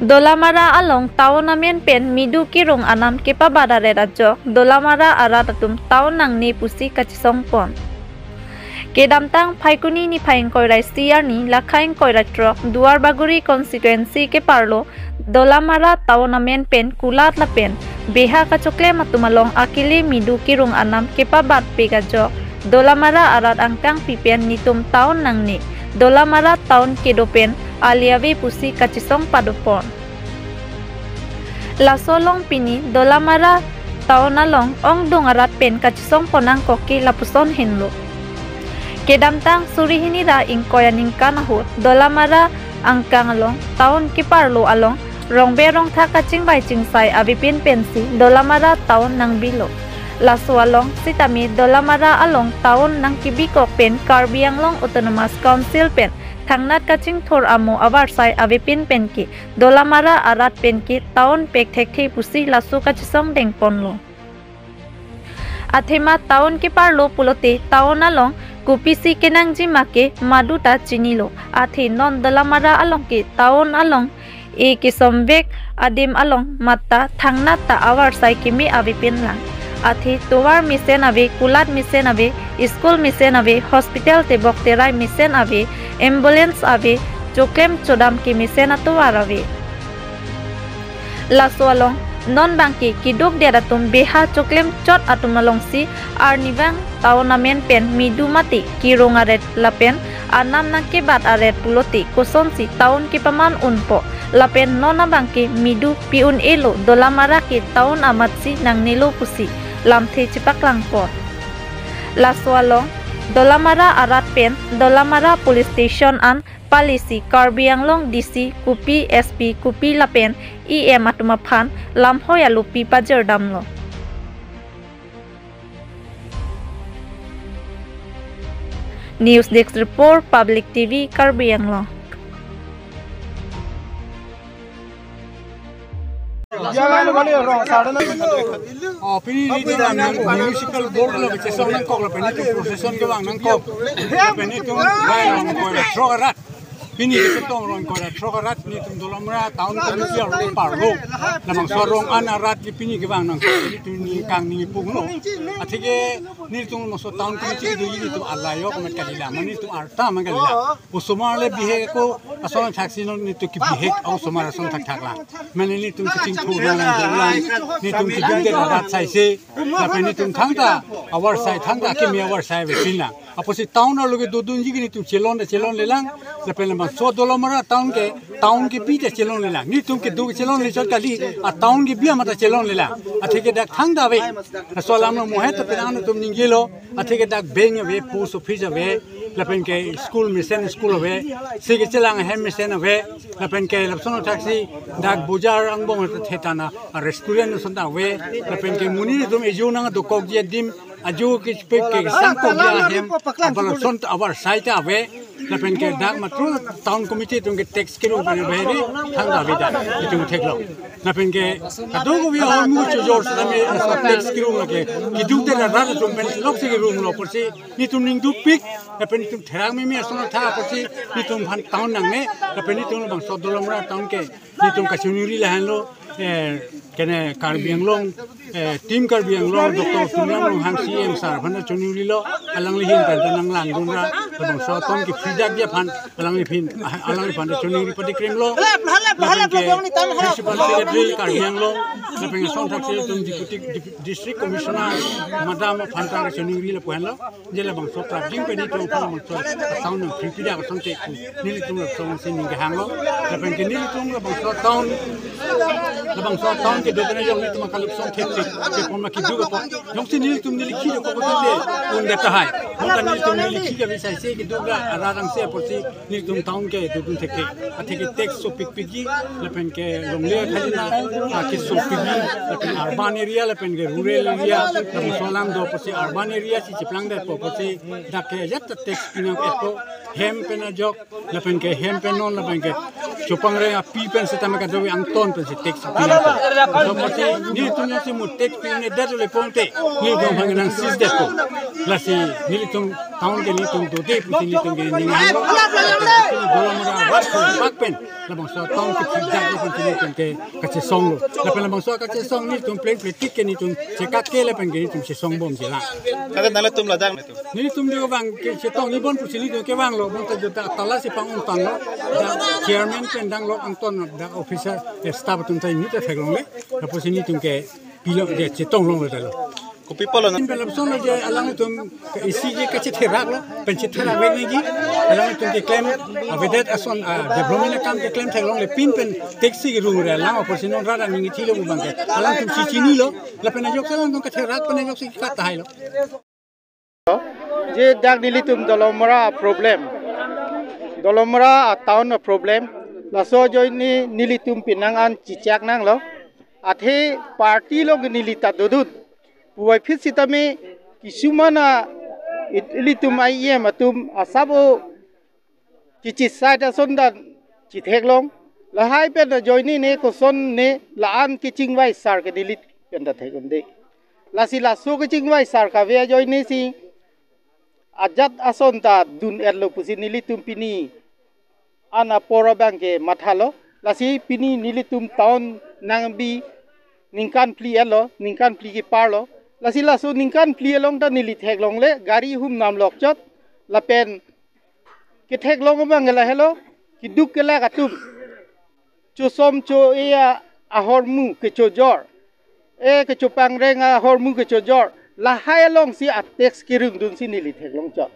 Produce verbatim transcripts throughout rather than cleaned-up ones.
Dolamara along town amen pen midu kirung anam kepabat aret ajok Dolamara arat atum town nangne pusi kachesong pon. Kedamtang Phaikuni niphai ingkoi ra isi arni lakha ingkoi ra throk Duarbagori constituency keparlo Dolamara town amen pen kulat lapen beha kachoklem atum along akili midu kirung anam kepabat pik ajok Dolamara arat angkangpi pen nitum town nangne, Dolamara town kedo pen ali ave pusi kachesong padopon. Laso along pini Dolamara town along ongdung arat pen kachesong pon angkok ke lapuson henlo. Kedamtang suri hini ra ingkoi aningkan ahut Dolamara angkang along town keparlo along rongbe rongthak kachingvai chingsai avepin pensi Dolamara town nangbilo. Laso along sitame Dolamara along town nangkebikok pen Karbi Anglong Autonomous Council pen thangnat kachingthur amo avarsai avepin penke Dolamara arat penke town pek thekthe pusi laso kachesong dengponlo. Athema town keparlo pulote town along kopisi kenangji make maduta chinilo. Athe non Dolamara along ke town along e kesomvek adim along matta thangnat ta avarsai keme avepin lang. Athe tovar mesen ave, kulat mesen ave, school mesen ave, hospital tebok terai mesen ave, ambulance ave, choklem chodam kemesen atovar ave. Laso along non bangke keduk det atum beha choklem chot atum alongsi arnivang town amen pen midu mati kirung aret lapen anam nangkebat aret pulote kosonsi town kepaman unpo lapen non abangke midu pi un-elo Dolamara ke town amatsi nangnelo pusi lamthe chepaklangpon. Laso along Dolamara arat pen Dolamara police station an palisi Karbi Anglong D C kopi, S P kopi lapen E M atum aphan lamhoi alopi pajirdamlo. News Desk Report, Public T V, Karbi Anglong. Oh, pini nelitum municipal board lo kachesong nangkok lapen nelitum procession kevang nangkok. Lapen nelitum rai rong ingkoi ra throk arat. Pini kachetong rong ingkoi ra throk arat nelitum Dolamara town committee arlo parlo. Labangso arong an arat ke pini kevang nangkok. Nelitum ningkang ningpunglo. Atheke nelitum labangso town committee kedoji nelitum alai ok mat kalila. Mane nelitum arta mat kalila. Osomar le bihek ako ason thaksi non nelitum ke bihek osomar ason thakthak lang. Mane nelitum kachingthur lang lang, nelitum keduk det arat saise, lapen nelitum thangta avarsai, thangta keme avarsai avepin lang. Apotsi town arlo kedodunji ke nelitum chelon ta chelonle lang, lapen labangso Dolamara town ke, town kebi ta chelonle lang. Nelitum keduk chelonle chot kali, a town kebi amat ta chelonle lang. Atheke dak thangta ave. Laso alam lo mohet ta penang nelitum ningjelo. Atheke dak bank ave, post office ave, lapen ke school mesen school ave, si kechelang ahem mesen ave, lapen ke lapuson thaksi dak bojar angbong thetana, a restaurant ason ta ave, lapen ke monit atum ejo nangdokokji adim, ajo ke pe ke sangkokji ahem, apar lapuson avarsai ta ave, lapen ke dak matro town committee atum ke tax kirung pen ave ri, thangta ave dak, itum theklo. Lapen ke kadokave ahormu chojor sitame laso tax kirung lake keduk det arat atum pen loksi kirunglo apotsi nelitum ning dukpik, lapen nelitum therak mimi ason tha apotsi nelitum aphan town nangne, lapen nelitum labangso Dolamara town ke nelitum kachiningri lahenlo, eh, kene Karbi Anglong, eh, team Karbi Anglong, Doctor Tuliram Ronghang C M sir aphan chiningrilo, alangli ahin pen nanglangdun ra, labangso town ke free dakji aphan, alangliphan, alangliphan ta chiningri padikrimlo. Lapen ke Principal Secretary Karbi Anglong, lapen ason thaksi atum Deputy, Dep-, District Commissioner Madam aphan ta chiningri lapu henlo. Je labangso prapjin pen nelitum aphan labangso town nang free pi dak asonte nelitum labangso si ning kehanglo. Lapen ke nelitum labangso town, labangso town kedo pen ajok nelitum akalipson thekthek kepon ma keduk apot. Jongsi nelitum neli khi dokok asonte un-e tahai. Maka nelitum neli khi ke bisa se keduk ra arat angse apotsi nelitum town kedodun thekthe. Atheke tax sopikpikji, lapen ke longle khajina, ah, kesopikji, lapen urban area, lapen ke rural area, labangso alam do apotsi urban area si cheplang detpo apotsi dak ke ajat ta tax pinang epo, hem pen ajok, lapen ke hem pen non, lapen ke chopang reng api pen sitame kadokave angton pensi tax pinangpo. Laso apotsi nelitum jongsi mo tax pi-un-edet le ponte, nelitum aphan nang seize detpo. Lasi nelitum town ke nelitum dode pusi nelitum ke ning hanglo. Dolamara rat ko pak pen labangso town ke thik jak lo pusi nelitum ke kachesong lo. Lapen labangso kachesong nelitum pleng pletik ke nelitum chekak ke lapen ke nelitum chesong bom je lang. Kada nangtum ladak nangtum. Nelitum di abang ke chetong ni bon pusi nelitum kevanglo, bonta jota tala si pang-ongtanglo. Dak chairman pen dang lo angton, dak officer, eh, staff atum ta inut theklongle. Lapusi nelitum ke pilo je chetong longlo dalo. Kopi pulo na? Pin pen lapuson lo je alanglitum ke isi je kachetherak lo, pen chetherak vek nangji. Alanglitum keklem avedet ason, ah, development akam keklem theklongle pin pen taxi kerung re lang, apotsi non rat aning ithilo abang ke. Alangtum si chinilo, lapen ajoksi alangtum ketherak pen ajoksi kat tahai lo. Je dak nelitum Dolamara problem. Dolamara a town a problem. Laso ajoine nelitum penang an chechak nanglo. Athe party along neli ta dodun. Puvoiphit sitame kisumana it-, ilitum I E M atum asap o kechesai ta ason ta chetheklong. Lahai pen ajoine ne koson ne la-an kechingvai sar ke neli pen ta thek-un-e. Lasi laso kechingvai sar kave ajoine si ajat ason ta dun-etlo pusi nelitum pini an apor abang ke mathalo. Lasi pini nelitum town nangbi ningkan phli-etlo, ningkan phli keparlo. Lasi laso ningkan phli along ta neli theklongle gari humnam lokchot. Lapen ketheklong abang ke lahelo, keduk kelak atum chosom cho-e a ahormu kechojor, e kechopangreng ahormu kechojor, lahai alongsi a tax kerungdunsi neli theklongchot.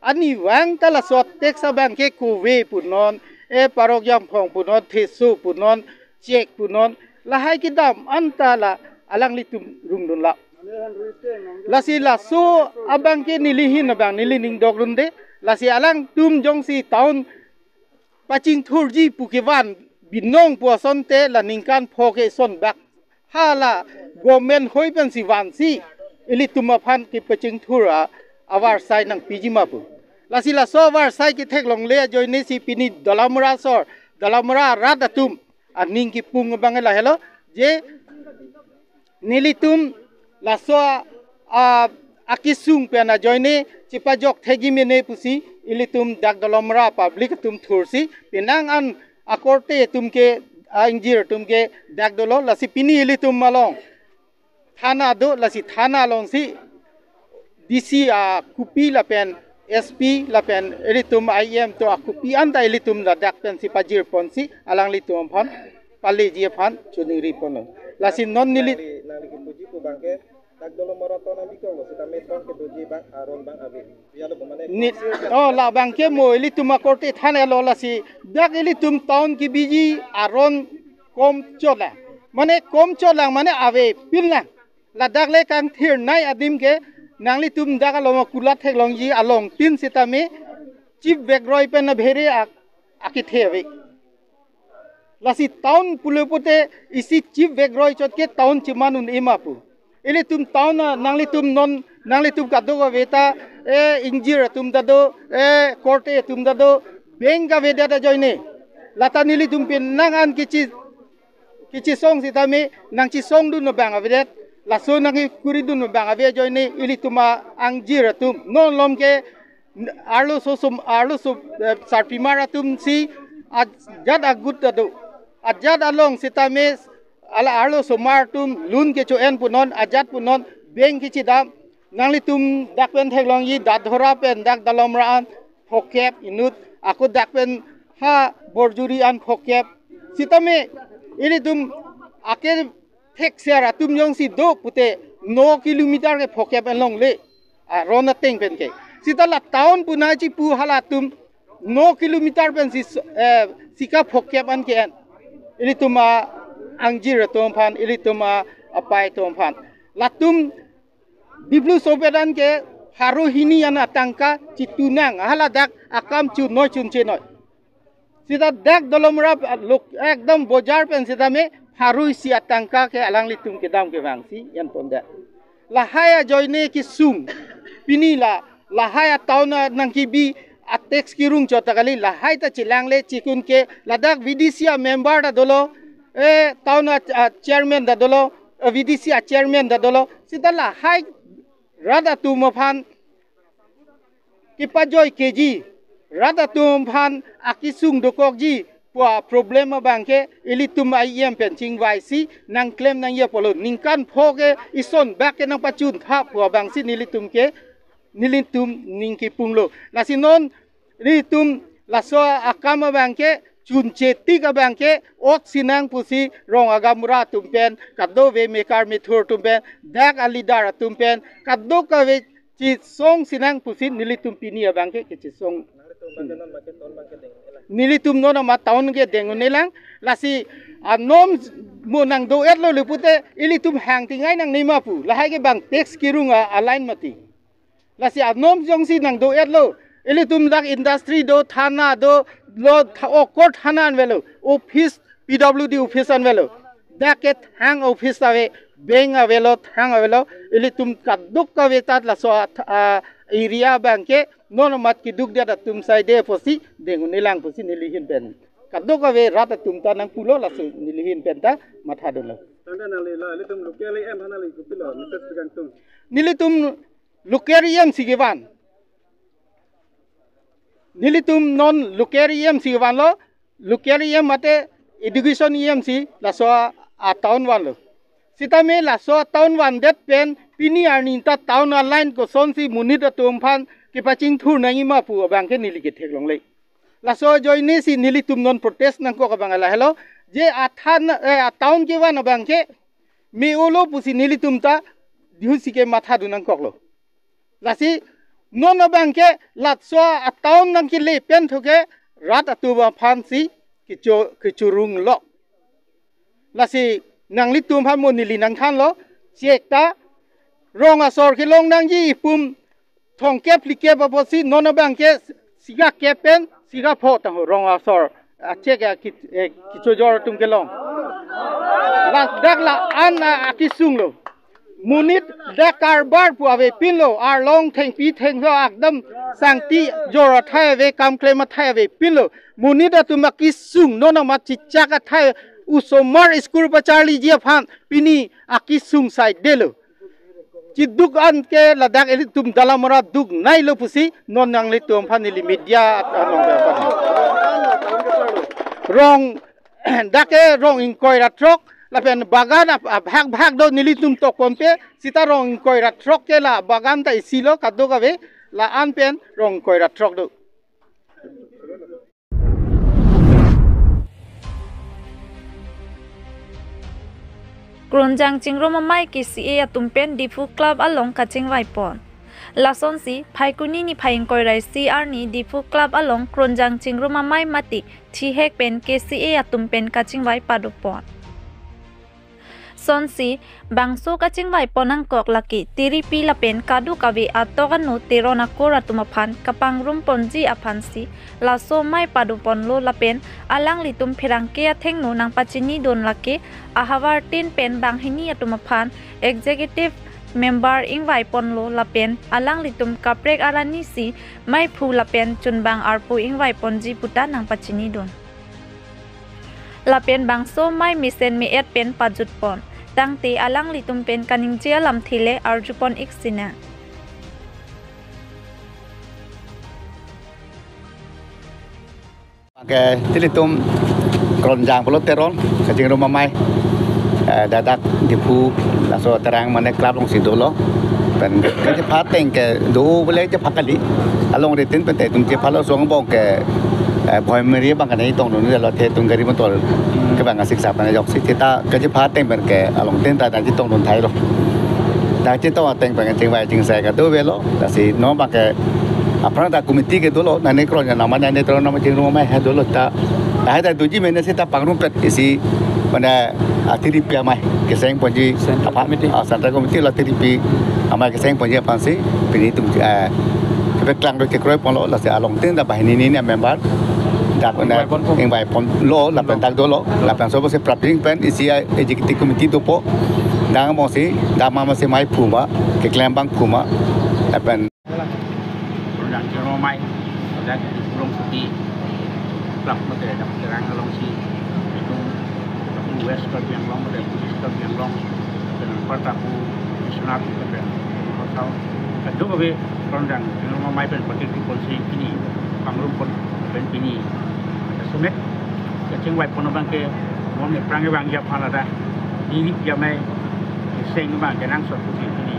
Arnivang ta laso tax abang ke kove punon, e parok jangphong punon, theso punon, chek punon, lahai kedam anta la alanglitum rungdunlo. Lasi laso abang ke neli ahin abang neli ning dokdunde. Lasi alangtum jongsi town pachingthurji pu kevan binong pu asonte la ningkan pho ke son bak. Hala government hoi pensi vansi ilitum aphan kepachingthur a, avarsai nangpiji ma pu. Lasi laso avarsai ketheklongle ajoine si pini Dolamara asor, Dolamara arat atum aning kipung abang lahelo, je nelitum laso a, a, akesung pen ajoine chepajok thekji mene pusi ilitum dak Dolamara public atum thursi penang an akorte atum ke, a, ingjir atum ke dak dolo. Lasi pini ilitum along thana do, lasi thana alongsi D C a kopi lapen S P lapen ilitum I M to a kopi anta ilitum ladak pensi pajirponsi alanglitum aphan paleji aphan choningri ponlo. Lasi non neli nangli, nangli kepuji pu abang ke dak Dolamara town abikong lo, sitame town kedoji abang aron abang ave. Ya lo mane ni, oh, labang ke mo ilitum akorte thana lo, lasi dak ilitum town kebiji aron komchot lang. Mane komchot lang mane avepin lang. Ladak le kangthirnei adim ke nanglitum dak along kulat theklongji along tin sitame chip vekroi pen abhere ak, akethe ave. Lasi town pulo pute isi chip vekroi chot ke town cheman un-e ma pu. Ilitum town a nanglitum non nanglitum kadokave ta, e ingjir atum ta do, e korte atum ta do, bank kavedet ajoine. Lata nelitum penang an kechi kechesong sitame nangchesongdun abang avedet, laso nangkekuridun abang ave ajoine ilitum a-ingjir atum. Non malom ke arloso som, arloso, eh, sarpimar atumsi ajat agut ta do. Ajat along sitame hala arlosomar atum loan kecho-en punon, ajat punon, bank kechedam. Nanglitum dak pen theklongji, Dadhora pen dak Dolamara an phokep inut, ako dak pen ha Borjuri an phokep. Sitame ilitum ake thekser atum jongsi do pute no kilometer ke phokep en longle. Aron ateng pen ke. Sita la town puna chipu halatum no kilometer pensi, eh, sika phokep an ke-en. Ilitum a-ingjir atum aphan, ilitum a-apai atum aphan. Latum Diplu sopet an ke pharo hini an atangka chitunang, haladak akam chunoi chunche noi. Sita dak Dolamara lok ekdom bojar pen sitame pharo isi atangka ke alanglitum kedam kevangsi enpondet. Lahai ajoine kesung pini la, lahai a-town a nangkebi a-tax kerung chot ta kali, lahai ta chelangle chikun ke ladak V D C a-member ta dolo, eh, town a, a-chairman ta dolo, eh, V D C a-chairman ta dolo. Sita lahai rat atum aphan kepajoi keji, rat atum aphan akesung dokokji pu aproblem abangke ilitum I E M pen chingvaisi nangklem nangji apotlo. Ningkan pho ke ison bak ke nangpachuntha pu abangsi nelitum ke, nelitum ning kipunglo. Lasi non nelitum laso akam abangke chunche tik abangke ot sinang pusi rong agamra atum pen, kadokave mekar methur atum pen, dak aleader atum pen, kadokave chesong sinang pusi nelitum pini abangke kechesong. Nelitum non amat town ke deng-un-elang, lasi anom mo nangdo-etlo le pute ilitum hang tingai nangne ma pu, lahai ke bang tax kerung a-line mati. Lasi anom jongsi nangdo-etlo, ilitum dak industry do, thana do, lo tha-, o court thana an avelo, office, P W D office an avelo. Dak ke thang office ave, bank avelo, thang avelo, ilitum kadokave ta laso a, a, area abangke non amat keduk dia atum saide pusi deng-un-elang pusi neli ahin pen, kadokave rat atum ta nangpulo, laso neli ahin pen ta mathadunlo. Tangka nangli la, ilitum local E M aphan nangli kopilo message pegang tung? Nelitum local E M si kevan. Nelitum non local E M si kevanlo, local E M mate education E M si laso a, a town vanlo. Sitame laso a town vandet pen pini arni ta town a-line kosonsi monit atum aphan kepachingthur nangji ma pu abangke neli ketheklongle. Laso ajoinesi nelitum non protest nangkok abang lahelo, je athan, eh, a town kevan abangke me-olo pusi nelitum ta dihusi ke mathadun nangkoklo. Lasi non abangke laso a town nangkele pen thoke rat atum aphansi kecho-, kechorunglok. Lasi nanglitum aphan mo neli nangthanlo, chek ta rong asor kelong nangji ipum thomkep phlikep apotsi non abangke sikakep pen sikapho tangho rong asor. Achek a ki-, eh, kechojor atum kelong. Ladak la-an a, akesunglo. Monit dak karbar pu avepinlo, arlong thengpi thengso akdam sangti jor athai ave, kam klem athai avepinlo. Monit atum akesung non amat chichak athai, osomar school pacharliji aphan pini akesung saidelo. Chiduk an ke ladak ilitum Dalamara duknailo pusi non nanglitum aphan neli media at-, anong aphan. Rong, dak ke rong ingkoi ra throk, lapen bagan ap-, abhag bhag do nelitum tokponpe, sita rong ingkoi ra throk ke la bagan ta isilo kadokave, la-an pen rong ingkoi ra throk do. Kronjang Chingrum Amei K C A atum pen Diphu Club along kachingvaipon. Lasonsi, Phaikuni niphai ingkoi ra isi arni Diphu Club along Kronjang Chingrum Amei mate thihek pen K C A atum pen kachingvai padopon. Sonsi, bangso kachingvaipon nangkok lake, tiripi lapen kadokave atok ano Teron akur atum aphan kapangrumponji aphansi, laso amei padoponlo lapen alanglitum pherangke athengno nangpachinidun lake, ahavar tin pen banghini atum aphan executive member ingvaiponlo lapen alanglitum kaprek aranisi meiphu lapen chunbang arpu ingvaiponji puta nangpachinidun. Lapen bangso amei mesen me-et pen pajutpon. Tangte alanglitum pen kaningje alamthe le arjupon ik sinang. Ke ilitum Kronjang pulo Teron, kachingrum amei. Eh, ladak Diphu, laso Terang mane club alongsi dolo. Pen kachepha ateng ke do bole chepha kali. Alongri tin pen te itum chephalo, so angbong ke, eh, Bhoimeri abang kanai tongdun lo, te itum gari motor kevang asik sap kanai joksi, sita kachepha ateng pen ke along tin ta nangchetongdun thailo. Nangchetong ateng pen chingvai chingsai kedo avelo, lasi non abang ke aphrang ta committee ke dolo, nane Kronjang nama, nane Teron nama chingrum amei ha dolo ta. Lahai ta doji mene sita pangrumpet isi, mane, ah, tiripi amei kesengponji Central aphan, Committee. Ah, Central Committee la tiripi amei kesengponji aphansi pini itum, eh, kepeklang do, chekroiponlo, lasi along tin ta banghini ni member dak, mane, ingvaiponpo. Ingvaiponlo, lapen dak dolo, lapen so pusi prapjin pen isi, ah, Executive Committee dopo. Dak mongsi, dak mama si meiphu ma, keklem bangphu ma, lapen Kronjang Chingrum Amei, dak Diphu alongsi, club mate dak Terang alongsi, itum, itum West Karbi Anglong mate East Karbi Anglong, pen anparta pu Biswanath mate pen South, Kadokave Kronjang Chingrum Amei pen patir ponsi pini pangrum pon pen pini sumit kachingvai pon abang ke, mon aphrang kevangji aphan ladak neli pi amei seng abang kenangsot pusi pini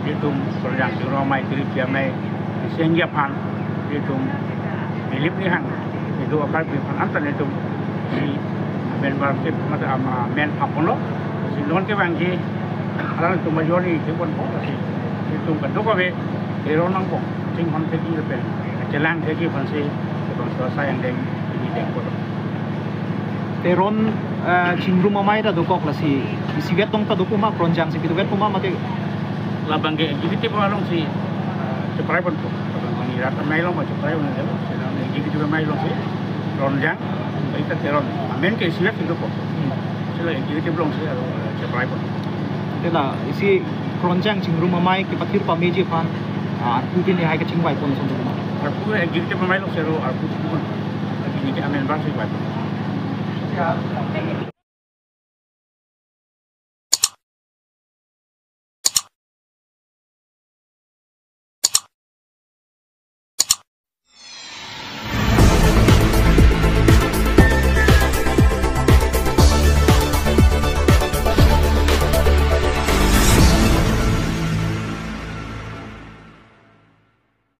ilitum Kronjang Chingrum Amei, neli pi amei sengji aphan ilitum Dilip Nihang, itum akar pi aphan anta nelitum si member ke mata ama men apon lo, si non kevangji alangtum major ni ke pon pon si itum kadokave Teron angbong chinghon thekji pen chelang thekji aphansi itum so sayang deng ini deng pon. Teron, eh, Chingrum Amei ta dokok, lasi isivet tong ta dokok ma, Kronjang si pituvet poma mate? Labang ke executive alongsi, eh, cheprai pon. Labang ke rat amei along cheprai pon. Executive amei alongsi Kronjang, ita Teron amen ke isivet si dokok. Hmm. Sila executive alongsi, eh, cheprai pon. Tela isi Kronjang Chingrum Amei kepathir pameji aphan, ah, arpu pini hai kachingvai pon ason dokok ma? Arpu executive amei alongsi aro arpu si pon. Ini ke amen bar si vai pon.